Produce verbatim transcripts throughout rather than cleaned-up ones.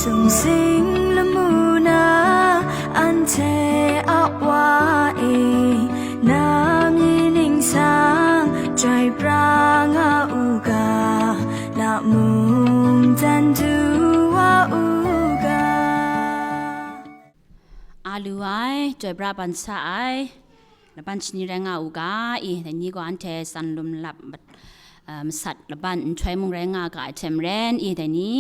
Sing lamu na anhte a wa e, na mi ningsang chyoi pra nga u ga, na mung dan du wa u ga. A lu ai, chyoi pra ban sa ai, laban shani rai nga u ga, i, dai ni gaw anhte san lum lap mat, uh, masat laban nhtoi mung rai nga ga ai hte maren, i, dai ni,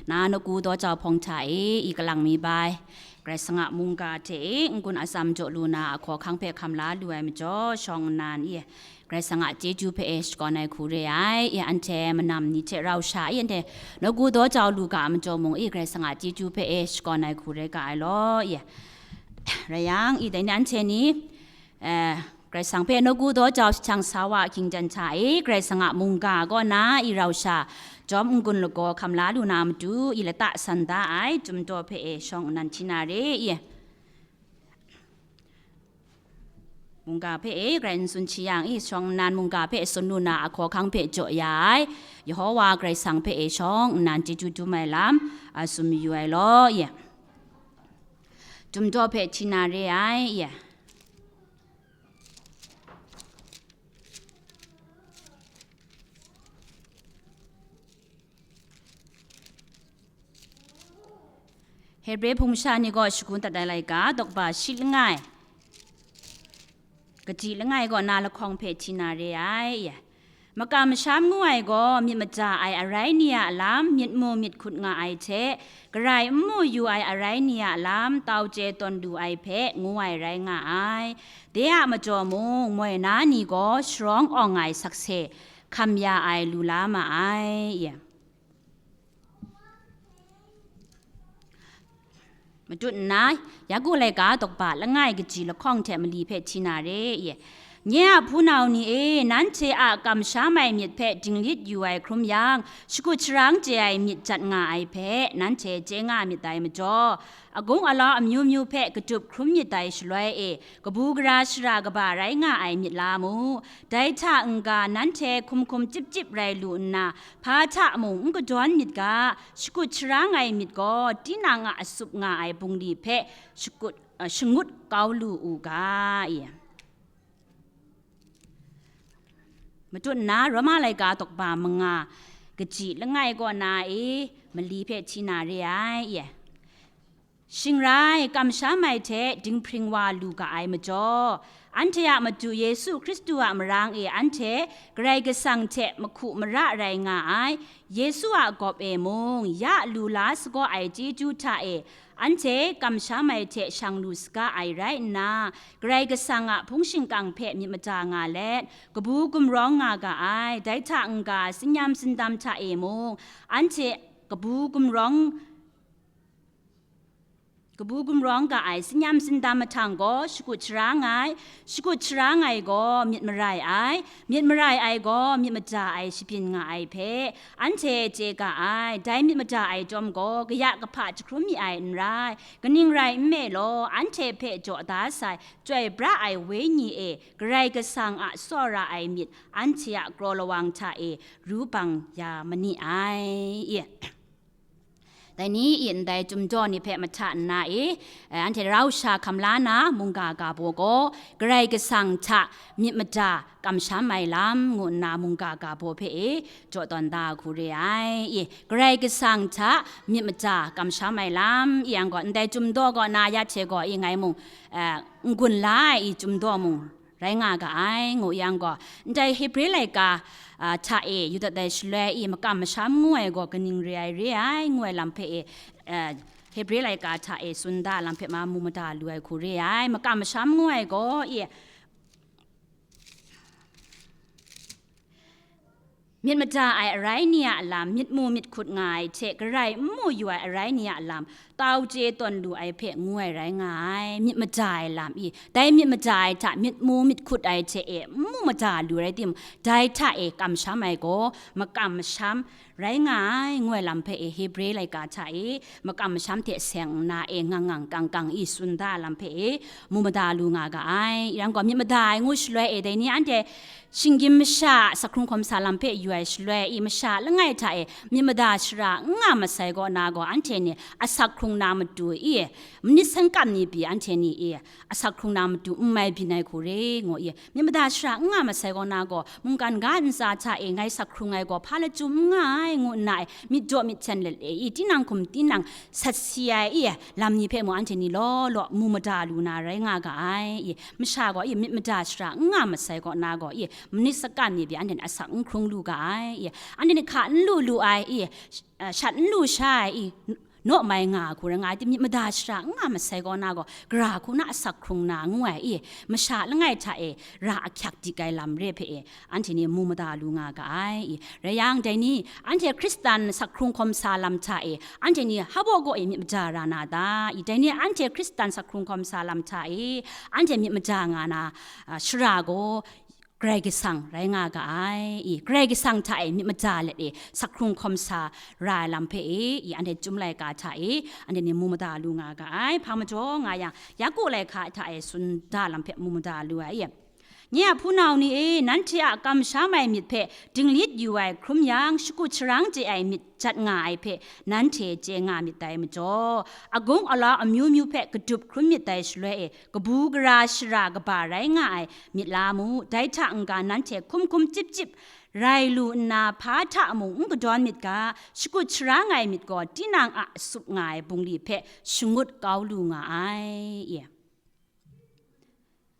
na nagu daw jau hpawng hta e, i, kalang mi bai, Karai Kasang a mungga hte e, n-gun atsam jaw lu na, a hkawhkang hpe hkam la lu ai majaw, shawng nnan, i, Karai Kasang a chyeju hpe e shakawn ai hku re ai, i, anhte manam ni hte rau sha, i, anhte nagu daw jau lu ga ai majaw mung, i, Karai Kasang a chyeju hpe e shakawn ai hku re ga ai law, i, rai yang, i, dai ni anhte ni, eh, Karai Kasang hpe nagu daw jau jahten sa wa ahkying jan hta e, Karai Kasang a mungga kaw na i rau sha, jawm n-gun lagaw hkam la lu na matu, i lata san da ai, Chyum daw hpe e shawng nnan hti na re, i. Mungga hpe e, Karai n tsun hti yang, i shawng nnan mungga hpe tsun lu na, a hkawhkang hpe jaw ya ai, Yehowa Karai Kasang hpe e shawng nnan chyeju dum ai lam, a tsun mayu ai law, i. Chyum daw hpe hti na re ai, i. Hebre hpung masha ni gaw shagun dat ai laika, daw kaba shi langai, kaji langai kaw na lahkawng hpe hti na re ai. Makam masham ngu ai gaw myit maja ai arai ni a lam, myit mu myit hkut nga ai hte, garai n mu yu ai arai ni a lam, tau chye tawn lu ai hpe ngu ai rai nga ai. De a majaw mung, moi na ni gaw sharawng awng ai sakse hkam ya ai lu la ma ai. Matut nna, Yaku laika daw kaba langai kaji lahkawng hte mali hpe hti na re, i. Nye a hpunau ni e, nanhte a kamsham ai myit hpe dinglit yu ai hkrum yang, shakut sharang chye ai myit jat nga ai hpe nanhte chye nga myit dai majaw, agung alau amyu myu hpe katup hkrum myit dai shaloi e, kabu gara shara kaba rai nga ai myit la mu. Dai hta n-ga nanhte hkum hkum chyip chyip rai lu nna, hpa hta mung n kadawn myit ga, shakut sharang ai myit gaw tinang a asup nga ai bungli hpe shakut, a, shangut kau lu u ga, i. Matut nna, Roma laika daw kaba manga kaji langai kaw na e mali hpe hti na re ai, i. Shing rai, kamsham ai hte dinghpring wa lu ga ai majaw, anhte a Madu Yesu Hkristu a marang e anhte Karai Kasang hte mahku mara rai nga ai, Yesu a gawp e mung ya lu la sagaw ai chyeju hta e, anhte kamsham ai hte shang lu saga ai rai nna, Karai Kasang a hpung shingkang hpe myit mada nga let, kabu gumrawng nga ga ai. Dai hta n-ga, tsin-yam tsindam hta e mung, anhte kabu gumrawng, kabu gumrawng ga ai tsin-yam tsindam mahtang gaw shakut sharang ai, shakut sharang ai gaw myit marai ai, myit marai ai gaw myit mada ai shabyin nga ai hpe anhte chye ga ai. Dai myit mada ai chyawm gaw kaya kahpa jahkrum mi ai n rai, kaning rai nme law, anhte hpe jaw da sai, chyoi pra ai Wenyi e Karai Kasang a tsawra ai myit anhte a kraw lawang hta e ru bang ya ma ni ai. Dai ni i ndai Chyum daw ni hpe mahta nna e, eh, anhte rau sha hkam la na mungga ga baw gaw, Karai Kasang hta myit mada kamsham ai lam ngu nna mungga ga baw hpe e jaw tawn da hku re ai. I, Karai Kasang hta myit mada kamsham ai lam, i yang gaw, ndai Chyum daw kaw na ya hte gaw, i ngai mung, eh, n-gun la ai i Chyum daw mung rai nga ga ai, ngu yang gaw, ndai Hebre laika, ah, hta e yu dat ai shaloi i makam masham ngu ai gaw kaning re ai, re ai, ngu ai lam hpe e, eh, Hebre laika hta e tsun da lam hpe ma mu mada lu ai hku re ai. Makam masham ngu ai gaw, i, myit mada ai arai ni a lam, myit mu myit hkut nga ai hte, garai n mu yu ai arai ni a lam, tau chye tawn lu ai hpe ngu ai rai nga ai. Myit mada ai lam i, dai myit mada ai hta myit mu myit hkut ai hte e n mu mada lu rai timung, dai hta e kamsham ai gaw, makam masham rai nga ai, ngu ai lam hpe e, Hebre laika hta e, makam masham hte seng nna e, ngang ngang kang kang i tsun da lam hpe e, mu mada lu nga ga ai. Yang gaw, myit mada ai ngu shaloi e, dai ni anhte shinggyim masha a sak hkrung hkawm sa lam hpe yu Shaloi i, masha langai hta e myit mada shara n nga masai kaw na gaw, anhte ni asak hkrung na matu i, manit sankam ni pyi anhte ni i, asak hkrung na matu n mai byin ai hku re ngu i, myit mada shara n nga masai kaw na gaw, mungkan ga ntsa hta e ngai sak hkrung ai gaw hpa lachyum n nga ai ngu nna e, myit daw myit hten let e i, tinang hkum tinang sat si ai i, lam ni hpe mung anhte ni law law mu mada lu na rai nga ga ai i, masha gaw i, myit mada shara n nga masai kaw na gaw i, manit sakan ni pyi anhte ni asak n hkrung lu ga ai i, anhte ni hka n lu lu ai i, shat n lu sha ai i, naw mai nga ai hku rai nga ai, myit mada shara n nga masai kaw na gaw, gara hku na asak hkrung na ngu ai i, masha langai hta e ra ahkyak dik ai lam re hpe e, anhte ni mu mada lu nga ga ai i. Rai yang, dai ni, anhte Hkristan sak hkrung hkawm sa lam hta e, anhte ni habo gaw e myit mada ra na ta i? Dai ni, anhte Hkristan sak hkrung hkawm sa lam hta e, anhte myit mada nga na, a, shara gaw, Karai Kasang rai nga ga ai i, Karai Kasang hta e myit mada let e, sak hkrung hkawm sa ra ai lam hpe e, i, anhte Chyum laika hta e, anhte ni mu mada lu nga ga ai. Hpa majaw nga yang, Yaku laika hta e tsun da lam hpe mu mada lu ai i. Nye a hpunau ni e, nanhte a kamsham ai myit hpe dinglit yu ai hkrum yang, shakut sharang chye ai myit jat nga ai hpe nanhte chye nga myit dai majaw, agung alau amyu myu hpe kadup hkrum myit dai shaloi e, kabu gara shara kaba rai nga ai myit la mu. Dai hta n-ga nanhte hkum hkum chyip chyip rai lu nna, hpa hta mung n kadawn myit ga, shakut sharang ai myit gaw tinang a tsup nga ai bungli hpe shangut kau lu nga ai.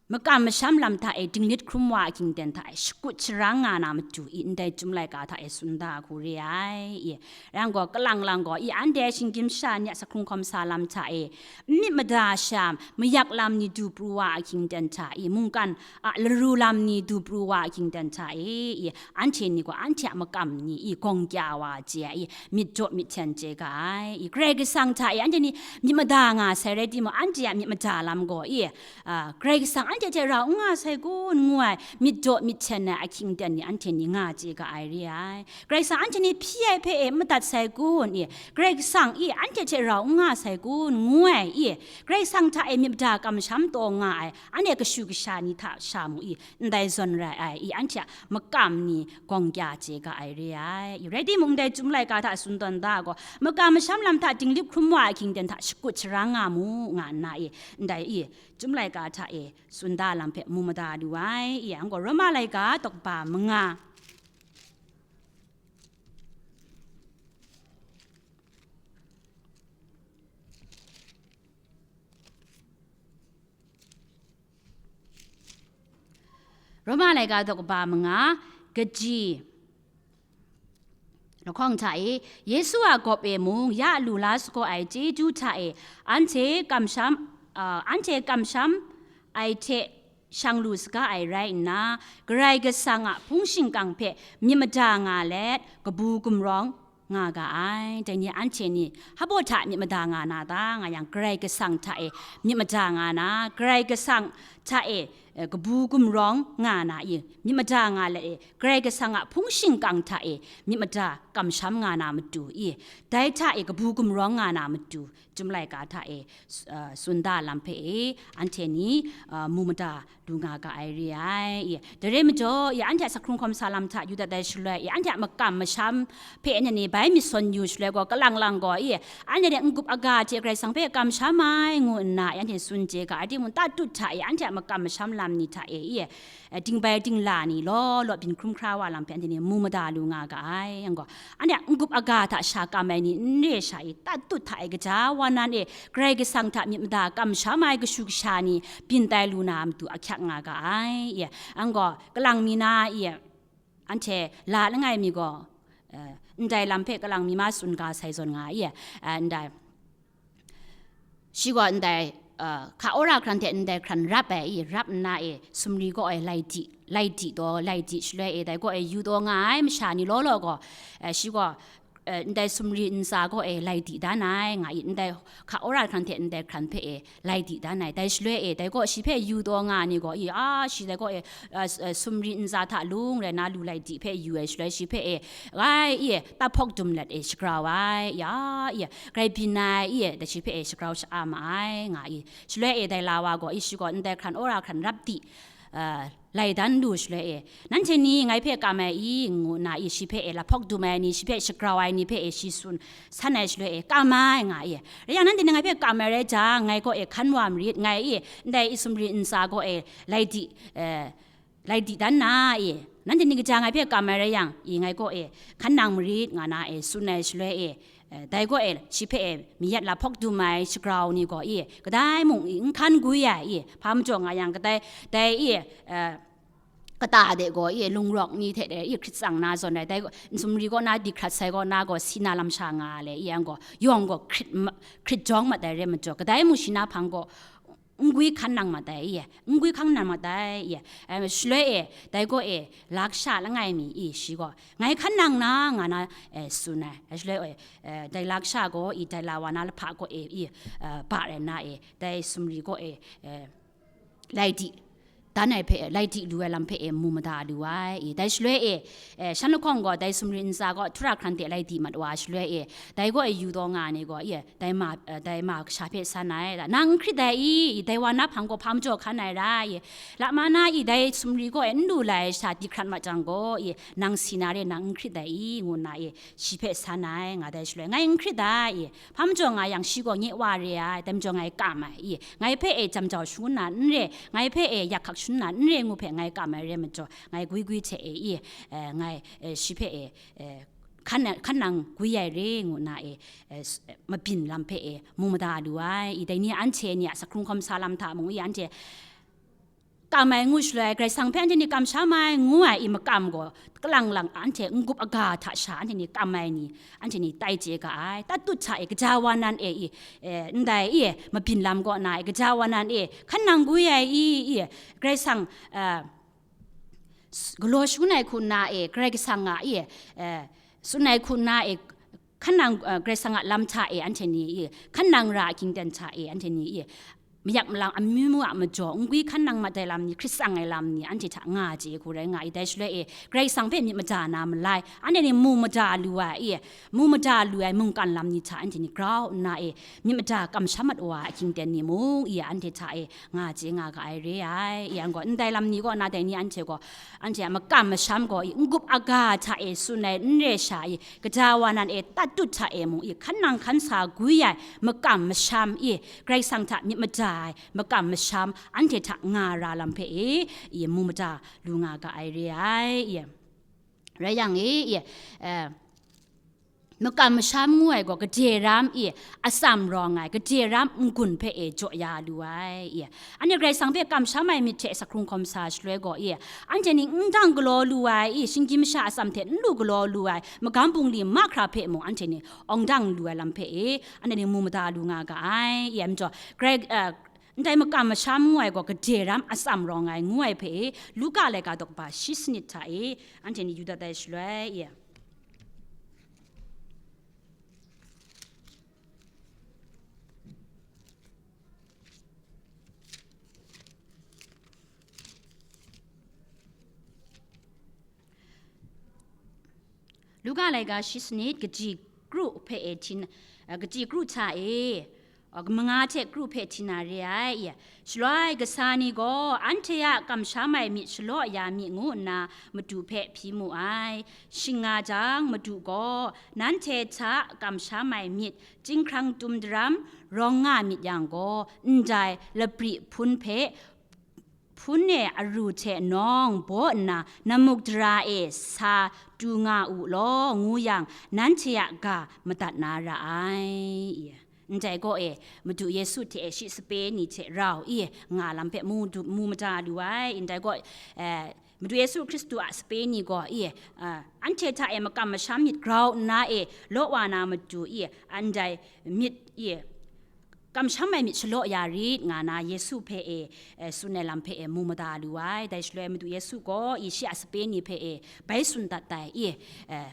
Makam masham lam hta e dinglit hkrum wa ahkying ten hta e shakut sharang nga na matu i, ndai Chyum laika hta e tsun da hku re ai i. Rai yang gaw, kalang lang gaw i, anhte shinggyim sha ni a sak hkrung hkawm sa lam hta e, myit mada sham, mayak lam ni du pru wa ahkying ten hta i, mungkan a laru lam ni du pru wa ahkying ten hta e, i, anhte ni gaw anhte a makam ni i, gawng kya wa chye ai i, myit jaw myit hten chye ga ai i, Karai Kasang hta e anhte ni myit mada nga sai rai timung, anhte a myit mada lam gaw i, a, Karai Kasang anhte hte rau n nga sai kun ngu ai, myit jaw myit hten ai ahkying ten ni anhte ni nga chye ga ai re ai. Karai Kasang anhte ni hpyi ai hpe e n madat sai kun i, Karai Kasang i anhte hte rau n nga sai kun ngu ai i, Karai Kasang hta e myit mada kamsham taw nga ai, anhte kashu kasha ni hta sha mung i, ndai zawn rai ai i, anhte a makam ni gawng kya chye ga ai re ai. I, rai timung, ndai Chyum laika hta tsun tawn da gaw, makam masham lam hta dinglit hkrum wa ahkying ten hta shakut sharang nga mu, nga nna i, ndai i, Chyum laika hta e tsun da lam hpe mu mada lu ai. I, yang gaw, Roma laika daw kaba manga. Roma laika daw kaba manga, kaji lahkawng hta e, Yesu a gawp e mung ya lu la sagaw ai chyeju hta e, anhte kamsham, a, anhte kamsham ai hte shang lu saga ai rai nna, Karai Kasang a hpung shingkang hpe myit mada nga let, kabu gumrawng nga ga ai. Dai ni anhte ni habo hta myit mada nga na ta nga yang, Karai Kasang hta e myit mada nga na, Karai Kasang hta e, e, kabu gumrawng nga na i, myit mada nga let e, Karai Kasang a hpung shingkang hta e myit mada kamsham nga na matu i, dai hta e kabu gumrawng nga na matu, Chyum laika hta e, s-, a, tsun da lam hpe e, anhte ni, a, mu mada lu nga ga ai re ai. I, dai re majaw, i, anhte a sak hkrung hkawm sa lam hta yu dat ai shaloi, i, anhte a makam masham hpe anhte ni bai myit sawn yu shaloi gaw, kalang lang gaw, i, anhte ni n-gup aga hte Karai Kasang hpe kamsham ai ngu nna, i, anhte tsun chye ga ai timung, tatut hta e, anhte a makam masham lam ni hta e, i, e, dingbai dingla ni law law byin hkrum hkra wa lam hpe anhte ni mu mada lu nga ga ai. Yang gaw, anhte a n-gup aga hta sha kam ai ni n re sha i, tatut hta e, gaja wa nan e, Karai Kasang hta myit mada kamsham ai kashu kasha ni byin tai lu na matu ahkyak nga ga ai. I, yang gaw, kalang mi na i, anhte la langai mi gaw, e, ndai lam hpe kalang mi ma tsun ga sai zawn nga ai. E, ndai Shi gaw ndai, a, hka wora hkran hte ndai hkran rap ai i, rap nna e, sumri kaw e lai di, lai di taw, lai di shaloi e, dai kaw e yu taw nga ai masha ni law law gaw, e, shi gaw, e, ndai sumri ntsa kaw e lai di dan ai, nga i, ndai hka wora hkran hte ndai hkran hpe e lai di dan ai. Dai shaloi e, dai kaw shi hpe yu taw nga ai ni gaw, i, a, shi dai kaw e, a, s-, a, sumri ntsa hta lung rai na lu lai di hpe yu ai shaloi, shi hpe e, ai, i, tahpawk dum let e shagrau ai, ya, i, Karai byin ai, i, dai shi hpe e shagrau sha-a ma ai, nga i. Shaloi e dai la wa gaw, i, shi gaw ndai hkran wora hkran rap di, uh, lai dan lu shaloi e, nanhte ni ngai hpe kam ai i, ngu nna i, shi hpe e lahpawk dum ai ni, shi hpe shagrau ai ni hpe e shi tsun san ai shaloi e, kam ai nga i. Rai yang nanhte ni ngai hpe kam ai rai jang, ngai gaw e hkan wa marit, ngai i, ndai i sumri ntsa gaw e lai di, eh, lai di dan na i, nanhte ni kaja ngai hpe kam ai rai yang i, ngai gaw e hkan nang marit, nga na e tsun ai shaloi e, eh, dai gaw e shi hpe e mayat lahpawk dum ai shagrau ni gaw i, kadai mung i n hkan gwi ai i, hpa majaw nga yang kadai, dai i, eh, kata de gaw i, lungrawk ni hte de i hkrit tsang na zawn ai, dai gaw, nsumri kaw na di hkrat sai kaw na gaw, si na lam sha nga le i, yang gaw, yawng gaw hkrit ma-, hkrit jawng mat ai re majaw, kadai mung shi na hpang gaw, n gwi hkan nang mat ai i, n gwi hkan nang mat ai i, eh, shaloi e, dai gaw e, lasha langai mi i, shi gaw, ngai hkan nang na, nga na, eh, tsun ai, eh, shaloi e, eh, dai lasha gaw i, dai la wa na lahpa gaw e i, eh, ba rai na e, dai sumri gaw e, eh, lai di dan ai hpe, lai di lu ai lam hpe e mu mada lu ai i. Dai shaloi e, eh, shan lahkawng gaw dai sumri ntsa gaw htura hkran de lai di mat wa shaloi e, dai gaw e yu taw nga ai ni gaw i, dai ma, eh, dai ma kasha hpe san ai, nang n hkrit ai i, i, dai wa na hpang gaw hpa majaw hkan ai ra i, lama na i, dai sumri gaw e n lu lai sha di hkrat mat jang gaw i, nang si na re, nang n hkrit ai i, ngu nna i, shi hpe san ai, nga dai shaloi, ngai n hkrit ai i, hpa majaw nga yang shi gaw nye wa re ai, dai majaw ngai kam ai i, ngai hpe e jam jau shangun na n re, ngai hpe e yak hkak shangun na n re ngu hpe ngai kam ai re majaw, ngai gwi gwi hte e i, eh, ngai, eh, shi hpe e, eh, hkan, hkan nang gwi ai re ngu nna e, eh, s-, eh, mabyin lam hpe e mu mada lu ai i, dai ni anhte ni a sakrung hkawm sa lam hta mung i, anhte kam ai ngu shaloi, Karai Kasang hpe anhte ni kamsham ai ngu ai i makam gaw, kalang lang anhte n-gup aga hta sha anhte ni kam ai ni, anhte ni tai chye ga ai. Tatut hta e, kaja wa nan e i, eh, ndai i, mabyin lam kaw na e, kaja wa nan e, hkan nang gwi ai i, i, Karai Kasang, eh, s-, galaw shangun ai hku nna e, Karai Kasang a i, eh, tsun ai hku nna e, hkan nang, eh, Karai Kasang a lam hta e, anhte ni i, hkan nang ra a ging dan hta e, anhte ni i, mayak malang amyu myu a majaw, n gwi hkan nang mat ai lam ni, hkrit tsang ai lam ni, anhte hta nga chye hku rai nga i, dai shaloi e, Karai Kasang hpe myit mada na malai, anhte ni mu mada lu ai i, mu mada lu ai mungkan lam ni hta anhte ni grau nna e, myit mada kamsham mat wa a hkying ten ni mung i, anhte hta e nga chye nga ga ai re ai. I yang gaw, ndai lam ni kaw na dai ni anhte gaw, anhte a makam masham gaw i, n-gup aga hta e tsun ai n re sha i, kaja wa nan e tatut hta e mung i, hkan nang hkan sa gwi ai makam masham i, Karai Kasang hta myit mada ai makam masham anhte hta nga ra lam hpe e, i, mu mada lu nga ga ai re ai. I, rai yang e, i, eh, makam masham ngu ai gaw, gade ram i atsam rawng ai, gade ram n-gun hpe e jaw ya lu ai i. Anhte Karai Kasang hpe kamsham ai myit hte sakrung hkawm sa shaloi gaw i, anhte ni n dang galaw lu ai i, shinggyim masha atsam hte n lu galaw lu ai, magam bungli mahkra hpe mung anhte ni awng dang lu ai lam hpe e, anhte ni mu mada lu nga ga ai i. Majaw, Karai, eh, ndai makam masham ngu ai gaw, gade ram atsam rawng ai ngu ai hpe e, Luka laika daw kaba shi sanit hta e, anhte ni yu dat ai shaloi i. Luka laika shi sanit, kaji kru hpe e htin, eh, kaji kru hta e, eh, manga hte kru hpe htin na re ai. Shaloi kasa ni gaw, anhte a kamsham ai myit shalaw ya mi ngu nna, Madu hpe hpyi mu ai. Shing nga jang, Madu gaw, nanhte hta kamsham ai myit chyinghkrang tum daram rawng nga myit yang gaw, ndai lapri hpun hpe, hpun e aru hte nawng baw nna, namuk dara e sa tu nga u law, ngu yang, nanhte a ga madat na ra ai. Ndai gaw e, Madu Yesu hte e shi sape ni hte rau i nga lam hpe mu du, mu mada lu ai. Ndai gaw, eh, Madu Yesu Hkristu a sape ni gaw i, eh, anhte hta e makam masham myit grau nna e law wa na matu i, ndai myit i, kamsham ai myit shalaw ya rit, nga na Yesu hpe e, eh, tsun ai lam hpe e mu mada lu ai. Dai shaloi Madu Yesu gaw i shi a sape ni hpe e bai tsun dat ai i, eh,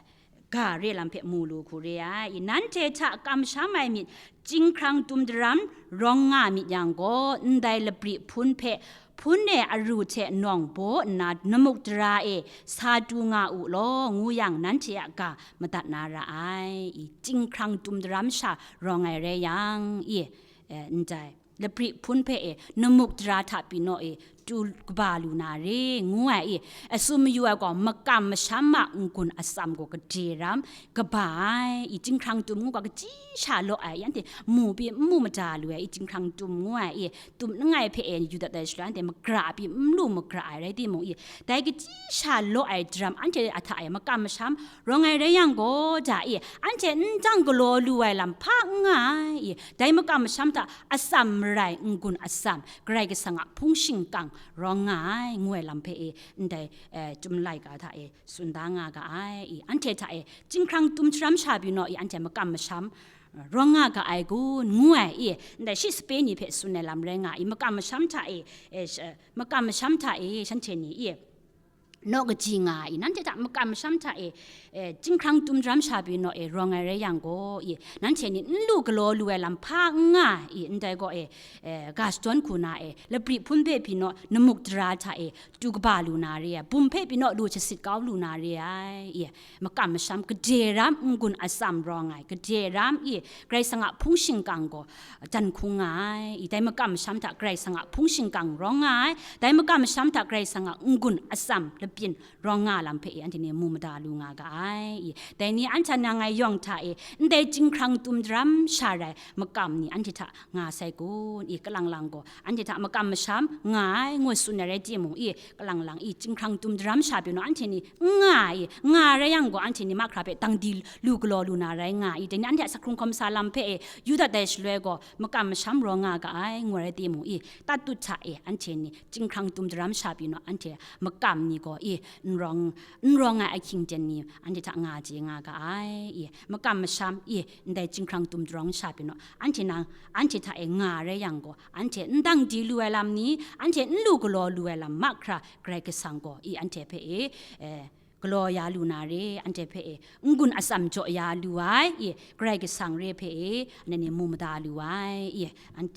ga re lam hpe mu lu hku re ai. I nanhte hta kamsham ai myit chyinghkrang tum daram rawng nga myit yang gaw, ndai lapri hpun hpe hpun e aru hte nawng baw nna namuk dara e sa tu nga u law, ngu yang, nanhte a ga madat na ra ai. I chyinghkrang tum daram sha rawng ai rai yang, i, eh, ndai lapri hpun hpe e namuk dara hta pyi naw e tu kaba lu na re, ngu ai i, asu mayu ai gaw makam masham a n-gun atsam gaw gade ram kaba ai i, chyinghkrang tum ngu gaw kaji sha law ai, anhte mu pyi n mu mada lu ai i, chyinghkrang tum ngu ai i, tum langai hpe e yu dat ai shaloi, anhte magra pyi n lu magra ai rai timung i, dai kaji sha law ai daram anhte a hta e makam masham rawng ai rai yang gaw, da i, anhte n dang galaw lu ai lam hpa n nga ai i, dai makam masham hta atsam marai n-gun atsam, Karai Kasang a hpung shingkang rawng nga ai, ngu ai lam hpe e, ndai, eh, Chyum laika hta e tsun da nga ga ai i, anhte hta e chyinghkrang tum sharam sha pyi naw i, anhte makam masham, eh, rawng nga ga ai kun, ngu ai i, ndai shi sape ni hpe tsun ai lam rai nga i, makam masham hta e, eh, sh-, eh, makam masham hta e shanhte ni i, naw kaji nga ai i, nanhte hta makam masham hta e, eh, chyinghkrang tum sharam sha pyi naw e rawng ai rai yang gaw i, nanhte ni n lu galaw lu ai lam hpa n nga i, ndai gaw e, eh, ga shadawn hku na e, lapri hpun hpe pyi naw namuk dara hta e tu kaba lu na re ai, bum hpe pyi naw lu shasit kau lu na re ai i, makam masham gade ram n-gun atsam rawng ai, gade ram i, Karai Kasang a hpung shingkang gaw jan hkung nga ai i, dai makam masham hta Karai Kasang a hpung shingkang rawng nga ai, dai makam masham hta Karai Kasang a n-gun atsam labyin rawng nga lam hpe e, anhte ni mu mada lu nga ga ai i, dai ni anhte nang ngai yawng hta e, ndai chyinghkrang tum daram sha rai makam ni anhte hta nga sai kun i, kalang lang gaw anhte hta makam masham nga ai, ngu tsun ai rai timung i, kalang lang i, chyinghkrang tum daram sha pyi naw anhte ni n nga ai i, nga rai yang gaw anhte ni mahkra hpe dang di lu galaw lu na rai nga ai i, dai ni anhte a sak hkrung hkawm sa lam hpe e yu dat ai shaloi gaw, makam masham rawng nga ga ai, ngu ai rai timung i, tatut hta e anhte ni chyinghkrang tum daram sha pyi naw anhte makam ni gaw i, n rawng, n rawng ai ahkying ten ni anhte hta nga chye nga ga ai i, makam masham i, ndai chyinghkrang tum daram sha pyi naw anhte nang, anhte hta e nga rai yang gaw, anhte n dang di lu ai lam ni, anhte n lu galaw lu ai lam mahkra Karai Kasang gaw i, anhte hpe e, eh, galaw ya lu na re, anhte hpe e n-gun atsam jaw ya lu ai i, Karai Kasang re hpe e, anhte ni mu mada lu ai i, an-,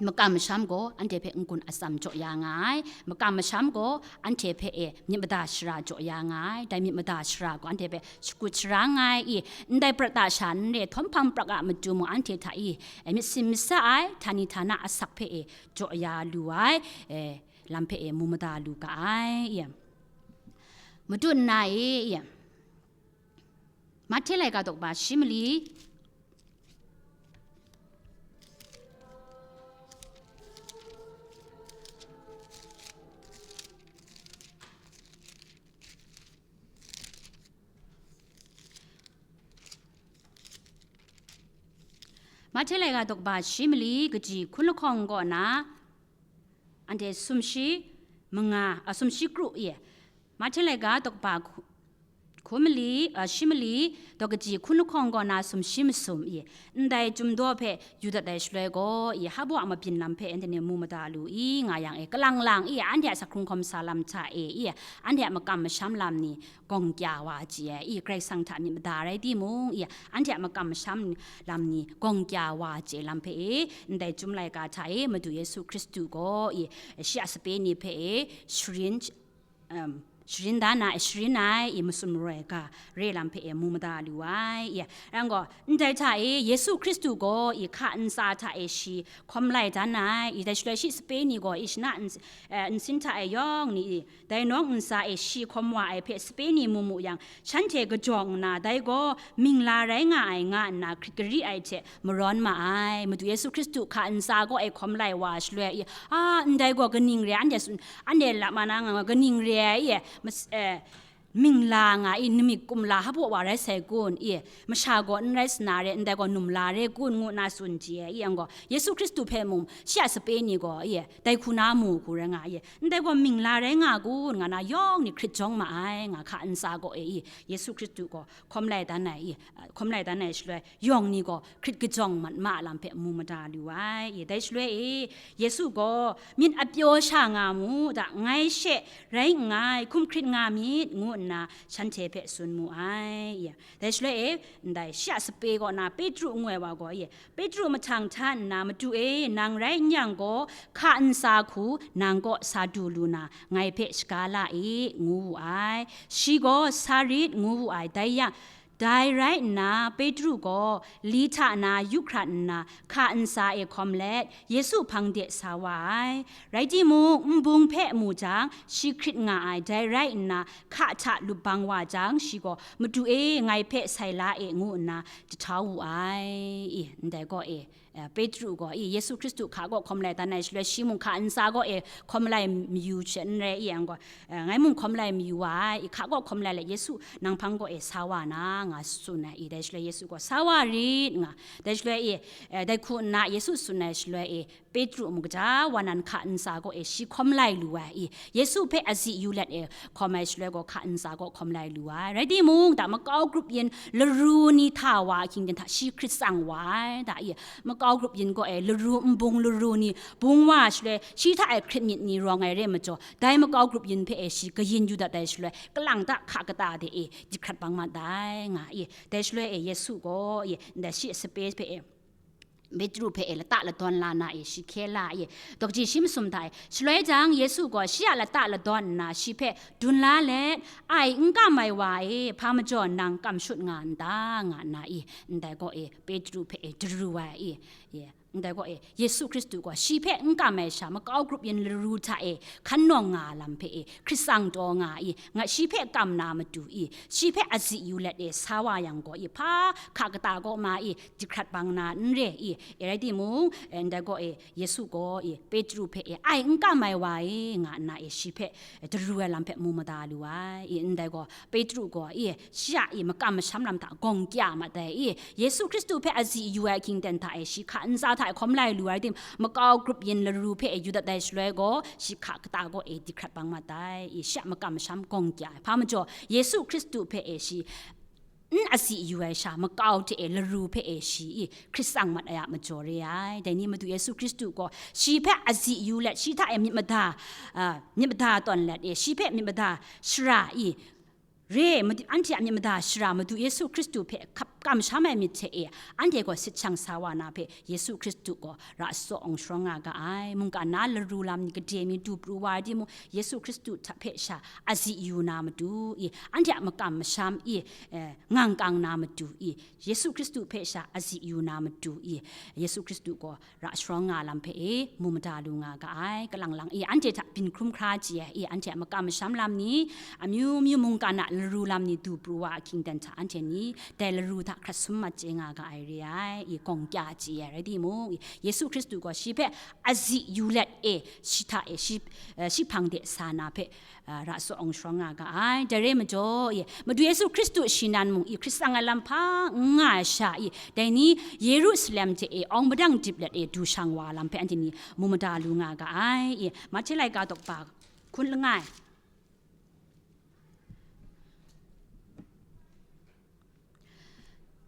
makam masham gaw anhte hpe n-gun atsam jaw ya nga ai, makam masham gaw anhte hpe e myit mada shara jaw ya nga ai, dai myit mada shara gaw anhte hpe shakut sara nga ai i, ndai prat da sha n re, htawm hpang prak a matu mung anhte hta i, e, myit sin myit sa ai, htani htana asak hpe e jaw ya lu ai, e, lam hpe e mu mada lu ga ai i. Madu nna e, Mahte laika daw kaba shi mali. Mahte laika daw kaba shi mali, kaji hkun lahkawng kaw na, anhte sumshi manga, a, sumshi kru i. Mahte laika daw kaba hku-, hku mali, a, shi mali, daw kaji hkun lahkawng kaw na sumshi masum i. Ndai Chyum daw hpe yu dat ai shaloi gaw i, hpa baw a mabyin lam hpe anhte ni mu mada lu i, nga yang e, kalang lang i, anhte a sak hkrung hkawm sa lam hta e i, anhte a makam masham lam ni gawng kya wa chye ai i, Karai Kasang hta myit mada rai timung i, anhte a makam masham lam ni gawng kya wa chye lam hpe e, ndai Chyum laika hta e Madu Yesu Hkristu gaw i, shi a sape ni hpe e sharin, um, sharin da na, sharin ai i, masum maroi ga re lam hpe e mu mada lu ai i, yang gaw, ndai hta e Yesu Hkristu gaw i, hka ntsa hta e shi hkawm lai dan ai i, dai shaloi shi sape ni gaw i, shana n-, eh, nsin hta e yawng ni i, dai nawng ntsa e shi hkawm wa ai hpe sape ni mu mu yang, shanhte kajawng nna, dai gaw mingla rai nga ai, nga nna hkrit gari ai hte marawn ma ai. Madu Yesu Hkristu hka ntsa gaw e hkawm lai wa shaloi i, a, ndai gaw kaning re, anhte tsun, anhte lap ma na nga, kaning re ai i, mas-, eh, mingla nga i, namik kumla hpa baw wa rai sai kun i, masha gaw n rai sa na re, ndai gaw numla re kun, ngu nna tsun chye ai i, yang gaw, Yesu Hkristu hpe mung, shi a sape ni gaw i, dai hku na mu hku rai nga i, ndai gaw mingla rai nga kun, nga na yawng ni hkrit jawng ma ai, nga hka ntsa gaw e i, Yesu Hkristu gaw hkawm lai dan ai i, hkawm lai dan ai shaloi, yawng ni gaw hkrit kajawng mat ma lam hpe mu mada lu ai i. Dai shaloi e, Yesu gaw myit apyaw sha nga mu da, ngai she rai nngai, hkum hkrit nga myit, ngu nna shanhte hpe tsun mu ai i. Dai shaloi e, ndai shi a sape kaw na Petru ngu ai wa gaw i, Petru mahtang hta nna, Madu e, nang rai n yang gaw, hka ntsa hku nang kaw sa du lu na, ngai hpe shaga la i, ngu wu ai. Shi gaw, Sa rit, ngu wu ai. Dai yang, Dai rai nna, Petru gaw li hta na yu hkrat nna, hka ntsa e hkawm let, Yesu hpang de sa wa ai. Rai timung, nbung hpe mu jang, shi hkrit nga ai, dai rai nna, hka hta lup bang wa jang, shi gaw, "Madu e, ngai hpe sai la e," ngu nna jahtau wu ai. I, ndai gaw e, eh, Petru gaw, i, Yesu Hkristu hka kaw hkawm lai dan ai shaloi, shi mung hka ntsa kaw e hkawm lai mayu she n rai, i, yang gaw, eh, ngai mung hkawm lai mayu wa ai, i, hka kaw hkawm lai let, Yesu nang hpang kaw e sa wa na, nga tsun ai, i, dai shaloi Yesu gaw, "Sa wa rit," nga, dai shaloi, i, eh, dai hku nna Yesu tsun ai shaloi, i, Petru mung gaja wa nan hka ntsa kaw e shi hkawm lai lu ai, i, Yesu hpe azi yu let e hkawm ai shaloi gaw, hka ntsa kaw hkawm lai lu ai. Rai timung, da makau grup yin laru ni hta wa ahkying ten hta shi hkrit tsang wa ai, da, i, makau grup yin kaw e laru, nbung laru ni bung wa shaloi, shi hta e hkrit myit ni rawng ai re majaw, dai makau grup yin hpe e shi kayin yu dat ai shaloi, kalang ta hka kata de e jahkrat bang mat ai, nga, i, dai shaloi e Yesu gaw, i, ndai shi a sape hpe e, Petru hpe e lata ladawn la na e, shi hkye la e, dawkaji shi masum hta e. Shaloi jang, Yesu gaw shi a lata ladawn nna, shi hpe dun la let, "Ai n kam ai wa e, hpa majaw nang kam shut nga n ta?" nga nna, i, ndai gaw e, Petru hpe e daru ai, i, i, ndai gaw e, Yesu Hkristu gaw shi hpe n kam ai sha, makau grup yin laru hta e hkan nawng nga ai lam hpe e hkrit tsang taw nga, i, nga, shi hpe kam na matu, i, shi hpe azi yu let e sa wa yang gaw, i, hpa hka kata kaw ma, i, jahkrat bang na n re, i, e, rai timung, e, ndai gaw e, Yesu gaw, i, Petru hpe e, "Ai n kam ai wa e," nga nna e, shi hpe daru ai lam hpe mu mada lu ai, i, ndai gaw, Petru gaw, i, shi a, i, makam masham lam hta gawng kya mat ai, i, Yesu Hkristu hpe azi yu ai ahkying ten hta e, shi hka ntsa hta e hkawm lai lu ai tim, makau grup yin laru hpe e yu dat ai shaloi gaw, shi hka kata kaw e jahkrat bang mat ai, i, shi a makam masham gawng kya ai. Hpa majaw, Yesu Hkristu hpe e shi n azi yu ai sha, makau hte e laru hpe e shi, i, hkrit tsang mat ai a majaw re ai. Dai ni Madu Yesu Hkristu gaw shi hpe azi yu let, shi hta e myit mada, a, myit mada tawn let e, shi hpe myit mada shara, i, re, Madu, anhte a myit mada shara Madu Yesu Hkristu hpe hkap kamsham ai myit hte e, anhte gaw sit shang sa wa na hpe, Yesu Hkristu gaw ra tsaw awng sharawng nga ga ai. Mungkan na laru lam ni gade mi du pru wa ai timung, Yesu Hkristu hta hpe sha azi yu na matu, i, anhte a makam masham, i, eh, ngangkang na matu, i, Yesu Hkristu hpe sha azi yu na matu, i, Yesu Hkristu gaw ra sharawng nga lam hpe e mu mada lu nga ga ai. Kalang lang, i, anhte hta byin hkrum hkra chye ai, i, anhte a makam masham lam ni, amyu myu mungkan a laru lam ni du pru wa ahkying ten hta anhte ni dai laru hta hkrat sum mat chye nga ga ai re ai, i, gawng kya chye ai rai timung, i, Yesu Hkristu gaw shi hpe azi yu let e, shi hta e, shi, eh, shi hpang de sa na hpe, ah, ra tsaw awng sharawng nga ga ai. Dai re majaw, i, Madu Yesu Hkristu shi nan mung, i, hkrit tsang ai lam hpa n nga ai sha, i, dai ni Yerusalem hte e awng padang dip let e du shang wa lam hpe anhte ni mu mada lu nga ga ai, i, Mahte laika daw kaba hkun langai.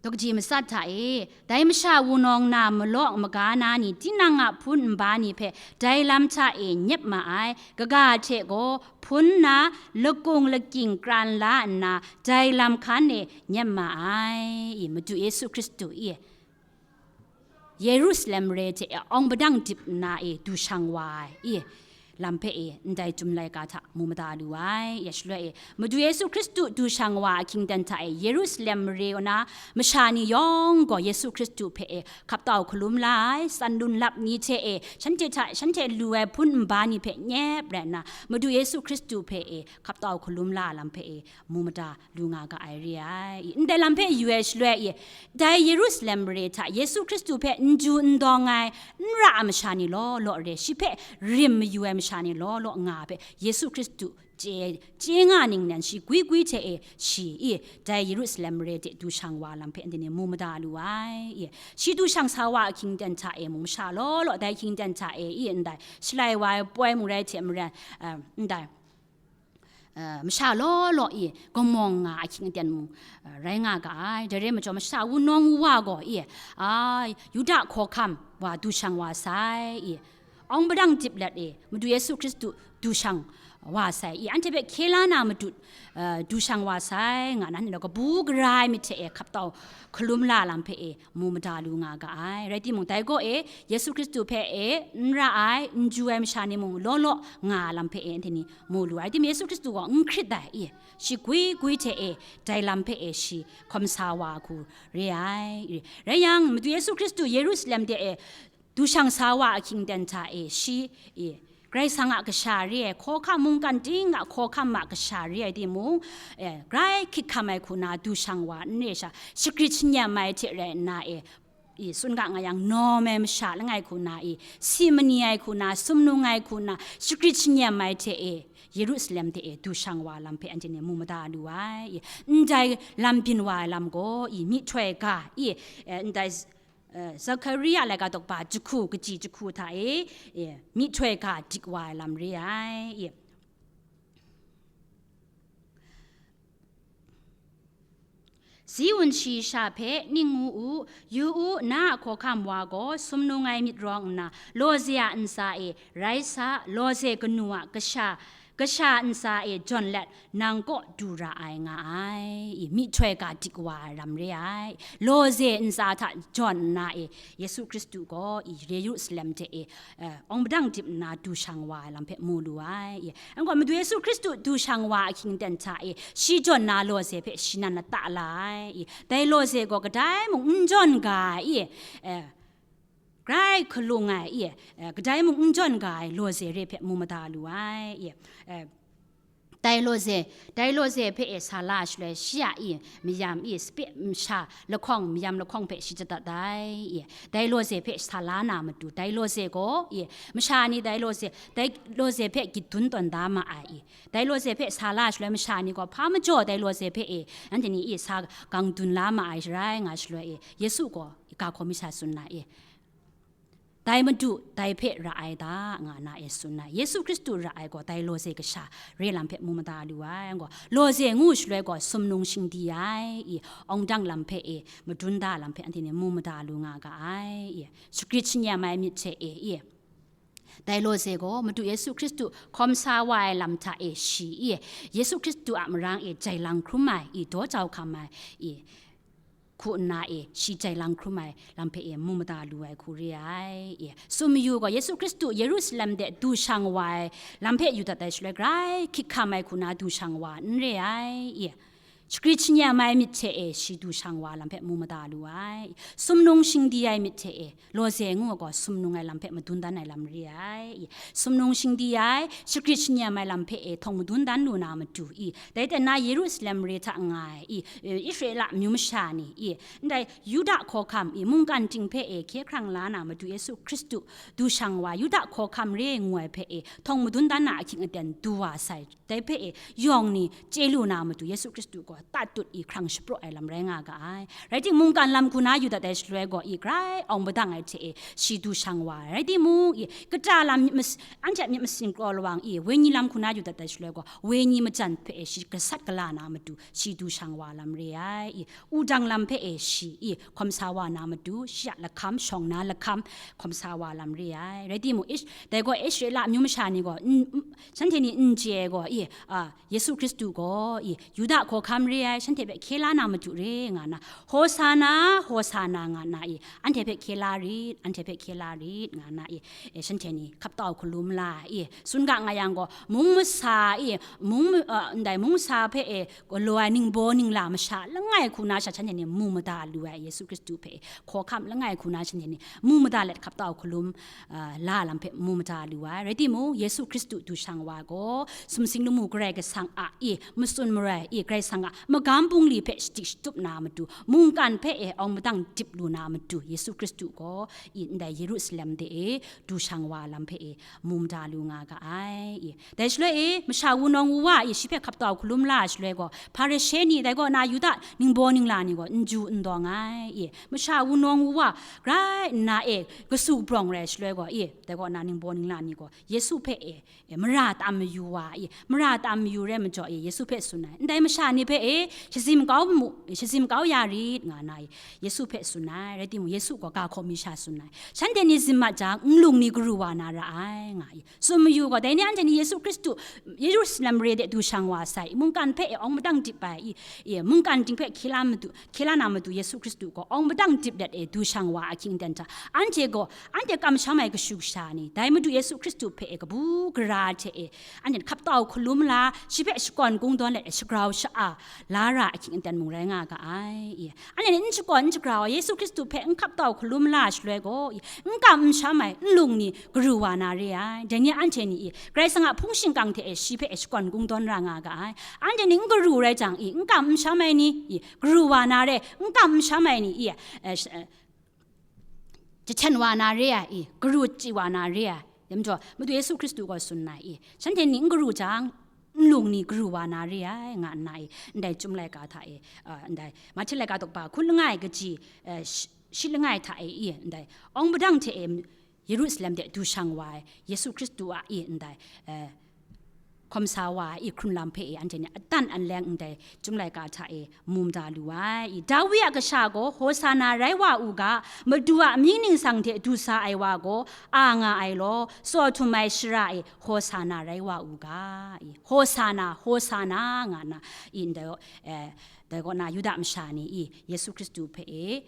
Dawkaji matsat hta e, dai masha wunawng na malaw maga na ni, tinang a hpun nba ni hpe dai lam hta e nyep ma ai, kaga hte gaw hpun na lakung lakying kran la nna, dai lam hkan e nyep ma ai, i, Madu Yesu Hkristu, i, Yerusalem re hte awng padang dip nna e du shang wa ai, i, lam hpe e ndai Chyum laika hta mu mada lu ai. Ya shaloi e, Madu Yesu Hkristu du shang wa ahkying ten hta e, Yerusalem mare na masha ni yawng gaw Yesu Hkristu hpe e hkap tau hkalum la ai, tsan lun lap ni hte e, shanhte hta, shanhte lu ai hpun nba ni hpe nyep rai nna, Madu Yesu Hkristu hpe e hkap tau hkalum la lam hpe e mu mada lu nga ga ai re ai. I, ndai lam hpe yu ai shaloi, i, dai Yerusalem mare hta Yesu Hkristu hpe n ju n dawng ai, n ra ai masha ni law law re, shi hpe rim mayu ai masha ni law law nga hpe Yesu Hkristu chye, chye nga ning nan shi gwi gwi hte e shi, i, dai Yerusalem mare de du shang wa lam hpe ndai ni mu mada lu ai. I, shi du shang sa wa ahkying ten hta e mung masha law law, dai ahkying ten hta e, i, ndai shalai wa ai poi mung rai hte maren, eh, ndai, eh, masha law law i gumawng nga ahkying aten mung, eh, rai nga ga ai. Dai re majaw, masha wunawng wuwa gaw i, a, Yuda hkawhkam wa du shang wa sai, i, awng padang dip let e, Madu Yesu Hkristu du shang wa sai, i anhte hpe hkye la na matu, eh, du shang wa sai, nga na, nlo kabu gara ai myit hte e hkap tau hkalum la lam hpe e mu mada lu nga ga ai. Rai timung, dai gaw e Yesu Hkristu hpe e n ra ai, n ju ai masha ni mung law law nga ai lam hpe e anhte ni mu lu ai. Rai timung, Yesu Hkristu gaw n hkrit ai, i shi gwi gwi hte e dai lam hpe e shi hkawm sa wa hku re ai. Rai yang, Madu Yesu Hkristu Yerusalem de e du shang sa wa ahkying ten hta e shi, i, Karai Kasang a kasha re ai, hkawhkam mungkan ting a hkawhkam a kasha re ai timung, e, grai hkit hkam ai hku na du shang wa n re sha, shagrit shanyam ai hte rai nna e, i, tsun ga nga yang, nawm ai masha langai hku na, i, si mani ai hku na, sumnung ai hku na, shagrit shanyam ai hte e, Yerusalem de e du shang wa lam hpe anhte ni mu mada lu ai, i, ndai lam byin wa ai lam gaw, i, myihtoi ga, i, e, ndai, eh, Zakaria laika daw ba jahku, kaji jahku hta e, e, myihtoi ga dik wa ai lam re ai, e. Ziun shayi sha hpe ning ngu u, yu u, na a hkawhkam wa gaw sumnung ai myit rawng nna, lawze a ntsa e rai sa, lawze kanu a kasha, kasha ntsa e jawn let, nang kaw du ra ai nga ai, i, myihtoi ga dik wa ai lam re ai. Lawze ntsa hta jawn nna e, Yesu Hkristu gaw, i, Yerusalem de e, eh, awng padang dip nna du shang wa ai lam hpe mu lu ai, i. Anhte gaw Madu Yesu Hkristu du shang wa ahkying ten hta e, shi jawn na lawze hpe shi nan lata la ai, i. Dai lawze gaw kadai mung n jawn ga ai, i, eh, grai hkalung ai, i, eh, kadai mung n jawn ga ai lawze re hpe mu mada lu ai, i. Eh, dai lawze, dai lawze hpe e sa la shaloi, shi a, i, mayam, i, sape masha lahkawng, mayam lahkawng hpe shi jadat ai, i. Dai lawze hpe sa la na matu, dai lawze gaw, i, masha ni dai lawze, dai lawze hpe gyit dun tawn da ma ai, i. Dai lawze hpe sa la shaloi, masha ni gaw hpa majaw dai lawze hpe e, anhte ni, i, sa gang dun la ma ai rai nga shaloi, i, Yesu gaw ga hkawm mi sha tsun na, i, dai Madu, dai hpe ra ai da, nga na e tsun ai. Yesu Hkristu ra ai gaw dai lawze kasha re lam hpe mu mada lu ai, gaw, lawze ngu shaloi gaw sumnung shingdi ai, i, awng dang lam hpe e, madun da lam hpe anhte ni mu mada lu nga ga ai, i, shagrit shanyam ai myit hte e, i, dai lawze gaw Madu Yesu Hkristu hkawm sa wa ai lam hta e shi, i, Yesu Hkristu a marang e jai lang hkrum ai, i, daw jau hkam ai, i, hku nna e, shi jai lang hkrum ai lam hpe e mu mada lu ai hku re ai, i. Sum mayu gaw Yesu Hkristu Yerusalem de du shang wa ai lam hpe yu dat ai shaloi, grai hkyit hkam ai hku na du shang wa n re ai, i. Shagrit shanyam ai myit hte e shi du shang wa lam hpe mu mada lu ai, i. Sumnung shingdi ai myit hte e, lawze ngu ai gaw sumnung ai lam hpe madun dan ai lam re ai, i. Sumnung shingdi ai, shagrit shanyam ai lam hpe e htawng madun dan lu na matu, i. Dai ten na Yerusalem re hta nga ai, i, Israela amyu masha ni, i, ndai Yuda hkawhkam, i, mungkan ting hpe e hkye hkrang la na matu Yesu Hkristu du shang wa, Yuda hkawhkam re ngu ai hpe e htawng madun dan na ahkying aten du wa sai. Dai hpe e yawng ni chye lu na matu Yesu Hkristu gaw tatut i hkrang shapraw ai lam rai nga ga ai. Rai timung, mungkan lam hku na yu dat ai shaloi gaw, i, grai awng padang ai hte e shi du shang wa ai. Rai timung, i, kata lam myit mas-, anhte a myit masin kraw lawang, i, wenyi lam hku na yu dat ai shaloi gaw, wenyi majan hpe e shi gasat gala na matu shi du shang wa lam re ai, i, wudang lam hpe e shi, i, hkawm sa wa na matu, shi a lahkam, shawng na lahkam, hkawm sa wa lam re ai. Rai timung, Is-, dai gaw Israela amyu masha ni gaw, n-, n-, shanhte ni n chye ai gaw, i, a, Yesu Hkristu gaw, i, Yuda hkawhkam re ai, shanhte hpe hkye la na matu re, nga na, Hosana, Hosana, nga na, i, anhte hpe hkye la rit, anhte hpe hkye la rit, nga na, i, e, shanhte ni hkap tau hkalum la, i, tsun ga nga yang gaw, mung masa, i, mung, a, ndai mung masa hpe, e, galaw ai ningbaw ningla masha langai hku na sha shanhte ni mu mada lu ai, Yesu Hkristu hpe hkawhkam langai hku na shanhte ni mu mada let hkap tau hkalum, a, la lam hpe mu mada lu ai. Rai timung, Yesu Hkristu du shang wa gaw, sumsing lamu Karai Kasang a, i, matsun marai, i, Karai Kasang a magam bungli hpe shadik shatup na matu, mungkan hpe e awng madang dip lu na matu, Yesu Hkristu gaw, i, ndai Yerusalem de e du shang wa lam hpe e mu mada lu nga ga ai, i. Dai shaloi e, masha wunawng wuwa e shi hpe hkap tau hkalum la ai shaloi gaw, Hparishe ni, dai kaw na Yuda ningbaw ningla ni gaw n ju n dawng ai, i. Masha wunawng wuwa grai nna e kasu brawng rai shaloi gaw, i, dai kaw na ningbaw ningla ni gaw Yesu hpe e, e, mara tam mayu wa, i. Mara tam mayu rai majaw, i, Yesu hpe tsun ai. Ndai masha ni hpe e, shazim kau mu, shazim kau ya rit, nga na i, Yesu hpe tsun ai, rai timung, Yesu gaw ga hkaw mi sha tsun ai. Shanhte ni zim mat jang, nlung ni garu wa na ra ai, nga i. Tsun mayu gaw, dai ni anhte ni Yesu Hkristu, Yerusalem re de du shang wa sai, mungkan hpe e awng madang dip ai, i, i, mungkan ting hpe hkye la madu, hkye la na matu Yesu Hkristu gaw awng madang dip let e du shang wa ahkying aten hta, anhte gaw, anhte kamsham ai kashu kasha ni, dai madu Yesu Hkristu hpe e kabu gara hte e, anhte hkap tau hkalum la, shi hpe shakawn kungdawn let e shagrau sha-a la ra ahkying aten mung rai nga ga ai, i. Anhte ni n shakawn n shagrau ai, Yesu Hkristu hpe n hkap tau hkalum la shaloi gaw, i, n kam n sham ai nlung ni garu wa na re ai. Dai ni anhte ni, i, Karai Kasang a hpung shingkang hte e shi hpe e shakawn kungdawn ra nga ga ai. Anhte ni n garu rai jang, i, n kam n sham ai ni, i, garu wa na re, n kam n sham ai ni, i, e, sh-, e, jahten wa na re ai, i, garu chyi wa na re ai. Dai majaw, Madu Yesu Hkristu gaw tsun na, i, shanhte ni n garu jang, nlung ni garu wa na re ai, nga nna, i, ndai Chyum laika hta e, a, ndai Mahte laika daw hpa hkun langai kaji, e, shi, shi langai hta e, i, ndai awng padang hte e, Yerusalem de du shang wa ai Yesu Hkristu a, i, ndai, e, hkawm sa wa ai, i, hkrun lam hpe, i, anhte ni atan an leng ndai Chyum laika hta e mu mada lu ai, i. Dawi a kasha gaw, Hosana rai wa u ga, Madu a amying ningsang hte du sa ai wa gaw, a nga ai law, tsaw htum ai shara e, Hosana rai wa u ga, i. Hosana, Hosana, nga na, i, ndai, e, dai kaw na Yuda masha ni, i, Yesu Hkristu hpe e,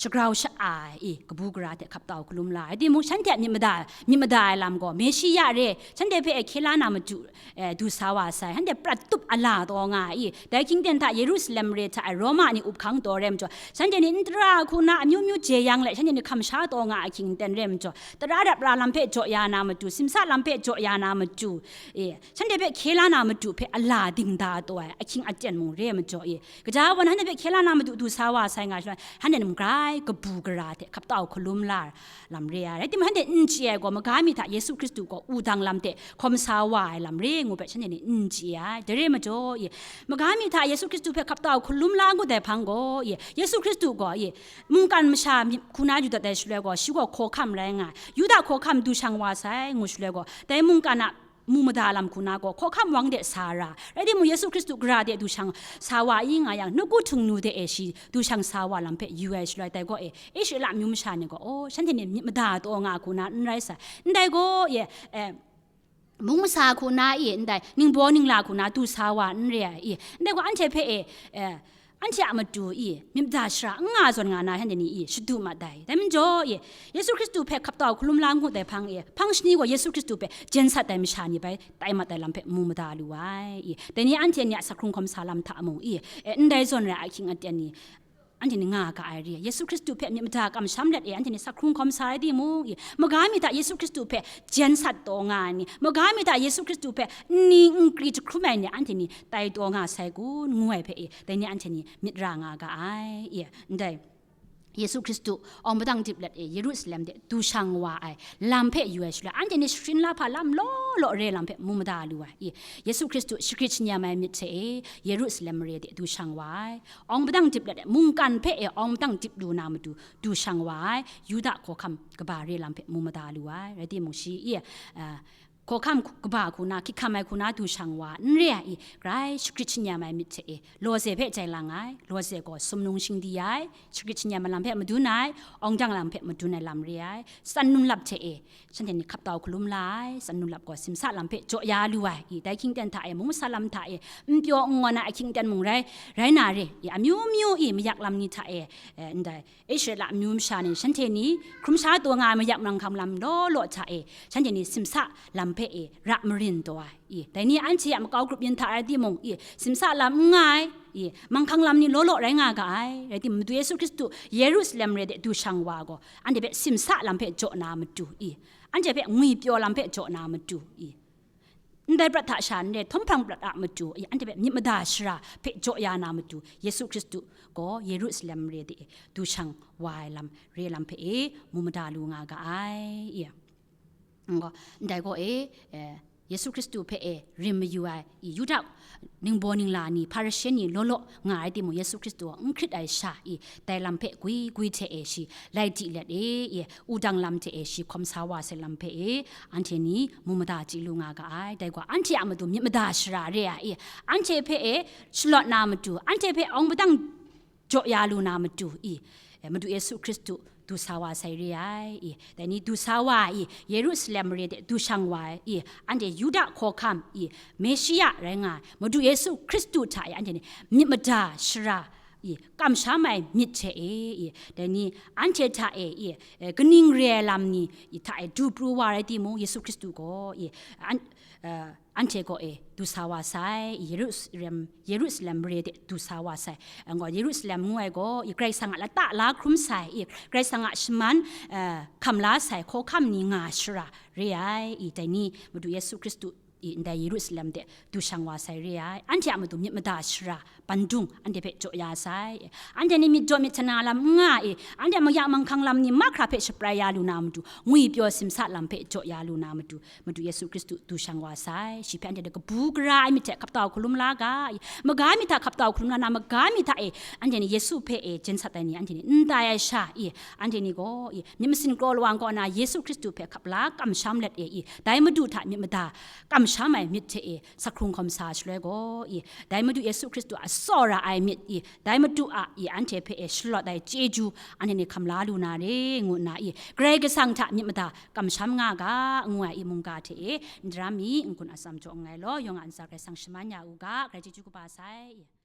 shagrau sha-a ai, i, kabu gara hte hkap tau hkalum la ai. Rai timung, shanhte a myit mada, myit mada ai lam gaw, Meshiya re, shanhte hpe e hkye la na matu, e, du sa wa sai, shanhte prat tup a la taw nga ai, i. Dai hkying ten hta Yerusalem re hta e Roma ni up hkang taw re majaw, shanhte ni n tara hku na amyu myu jeyang let, shanhte ni hkam sha taw nga ahkying ten re majaw, tara rap ra lam hpe jaw ya na matu, simsa lam hpe jaw ya na matu, i, shanhte hpe hkye la na matu hpe a la dingda taw ai ahkying aten mung re majaw, i. Kaja wa na, shanhte hpe hkye la na matu du sa wa sai nga shaloi, shanhte ni mung grai kabu gara hte hkap tau hkalum la lam re ai. Rai timung, shanhte n chye ai gaw, maga mi hta Yesu Hkristu gaw wudang lam hte hkawm sa wa ai lam re ngu hpe shanhte ni n chye ai. Dai re majaw, i, maga mi hta Yesu Hkristu hpe hkap tau hkalum la ngut ai hpang gaw, i, Yesu Hkristu gaw, i, mungkan masha myit hku na yu dat ai shaloi gaw, shi gaw hkawhkam rai nga ai. Yuda hkawhkam du shang wa sai ngu shaloi gaw, dai mungkan a mu mada lam hku na gaw, hkawhkam wang de sa ra. Rai timung, Yesu Hkristu gara de du shang sa wa i nga yang, nawku htung nu de e shi du shang sa wa lam hpe yu ai shaloi, dai gaw e, Israela amyu masha ni gaw, aw, shanhte ni myit mada taw nga hku na n rai sai. Ndai gaw, e, e, mung masa hku na, i, ndai ningbaw ningla hku na du sa wa n re ai, i. Ndai gaw anhte hpe e, e, anhte a matu, i, myit mada shara n nga zawn nga na shanhte ni, i, shadu mat ai. Dai majaw, i, Yesu Hkristu hpe hkap tau hkalum la ngut ai hpang, i, hpang shani gaw Yesu Hkristu hpe jen sat ai masha ni bai tai mat ai lam hpe mu mada lu ai, i. Dai ni anhte ni a sak hkrung hkawm sa lam hta mung, i, e, ndai zawn rai ahkying aten ni, anhte ni nga ga ai re. Yesu Hkristu hpe myit mada kamsham let e, anhte ni sak hkrung hkawm sa ai timung, i, maga mi hta Yesu Hkristu hpe jen sat taw nga ai ni, maga mi hta Yesu Hkristu hpe nni nkri jahkrum ai ni, anhte ni tai taw nga sai kun, ngu ai hpe, i, dai ni anhte ni myit ra nga ga ai, i. Ndai Yesu Hkristu awng padang dip let e, Yerusalem de du shang wa ai lam hpe yu ai shaloi, anhte ni shakrin lahpa lam law law re lam hpe mu mada lu ai, i. Yesu Hkristu shagrit shanyam ai myit hte e, Yerusalem mare de du shang wa ai, awng padang dip let e, mungkan hpe e awng padang dip lu na matu du shang wa ai, Yuda hkawhkam kaba re lam hpe mu mada lu ai. Rai timung, shi, i, a, hkawhkam kaba hku na, hkyit hkam ai hku na du shang wa n re ai, i, grai shagrit shanyam ai myit hte e, lawze hpe jai lang ai, lawze gaw sumnung shingdi ai, shagrit shanyam ai lam hpe madun ai, awng dang lam hpe madun ai lam re ai, tsan num lap hte e, shanhte ni hkap tau hkalum la ai, tsan num lap gaw simsa lam hpe jaw ya lu ai, i, dai hkying ten hta e, mung masa lam hta e, n pyaw n ngawn ai ahkying ten mung rai, rai na re, i, amyu myu, i, mayak lam ni hta e, e, ndai, Israela amyu masha ni, shanhte ni hkrum sha taw nga ai mayak manghkang lam law law hta e, shanhte ni simsa lam hpe e, ra marin taw ai, i, dai ni anhte a makau grup yin hta rai timung, i, simsa lam n nga ai, i, manghkang lam ni law law rai nga ga ai. Rai timung, Madu Yesu Hkristu Yerusalem re de du shang wa gaw, anhte hpe simsa lam hpe jaw na matu, i, anhte hpe ngwipyaw lam hpe jaw na matu, i, ndai prat hta sha n re, htawnghpang prat a matu, i, anhte hpe myit mada shara hpe jaw ya na matu, Yesu Hkristu gaw Yerusalem re de du shang wa ai lam, re lam hpe e mu mada lu nga ga ai, i. Ngo, ndai gaw e, e, Yesu Hkristu hpe e rim mayu ai i Yuda ningbaw ningla ni, Hparishe ni law law nga ai timung, Yesu Hkristu a n hkrit ai sha i dai lam hpe gwi gwi hte e shi lai di let e, i wudang lam hte e shi hkawm sa wa sai lam hpe e, anhte ni mu mada chyi lu nga ga ai. Dai gaw, anhte a matu myit mada shara re ai i, anhte hpe e shalawt na matu, anhte hpe awng padang jaw ya lu na matu i, eh, Madu Yesu Hkristu du sa wa sai re ai i, dai ni du sa wa i, Yerusalem mare de du shang wa ai i, anhte Yuda hkawhkam i, Meshia rai nga ai Madu Yesu Hkristu hta e anhte ni myit mada shara i, kamsham ai myit hte e i, dai ni anhte hta e i, eh, kaning re ai lam ni i hta e du pru wa rai timung, Yesu Hkristu gaw i, an, eh, anhte gaw e du sa wa sai, Yerusalem, Yerusalem mare de du sa wa sai. Anhte gaw Yerusalem ngu ai gaw i Karai Kasang a lata la hkrum sai, i Karai Kasang a shaman, eh, hkam la sai hkawhkam ni nga shara re ai, i dai ni Madu Yesu Hkristu i ndai Yerusalem de du shang wa sai re ai. Anhte a matu myit mada shara pandung anhte hpe jaw ya sai. Anhte ni myit jaw myit hta na lam n nga i, anhte a mayak manghkang lam ni mahkra hpe shaprai ya lu na matu, ngwi pyaw simsa lam hpe jaw ya lu na matu, Madu Yesu Hkristu du shang wa sai. Shi hpe anhte de kabu gara ai myit hte hkap tau hkalum la ga i, maga ai myit hta hkap tau hkalum la na, maga ai myit hta e anhte ni Yesu hpe e jen sat ai ni, anhte ni n tai ai sha i, anhte ni gaw i, myit masin kraw lawang kaw na Yesu Hkristu hpe hkap la kamsham let e i, dai Madu hta myit mada kamsham ai myit hte e sa hkrung hkawm sa shaloi gaw i, dai Madu Yesu Hkristu a tsawra ai myit i, dai Madu a i, anhte hpe e shalawt ai chyeju anhte ni hkam la lu na re, ngu nna i, Karai Kasang hta myit mada kamsham nga ga, ngu ai i mungga hte e, n daram mi, n-gun atsam jaw nngai law, yawng a ntsa Karai Kasang shaman ya u ga, Karai chyeju kaba sai.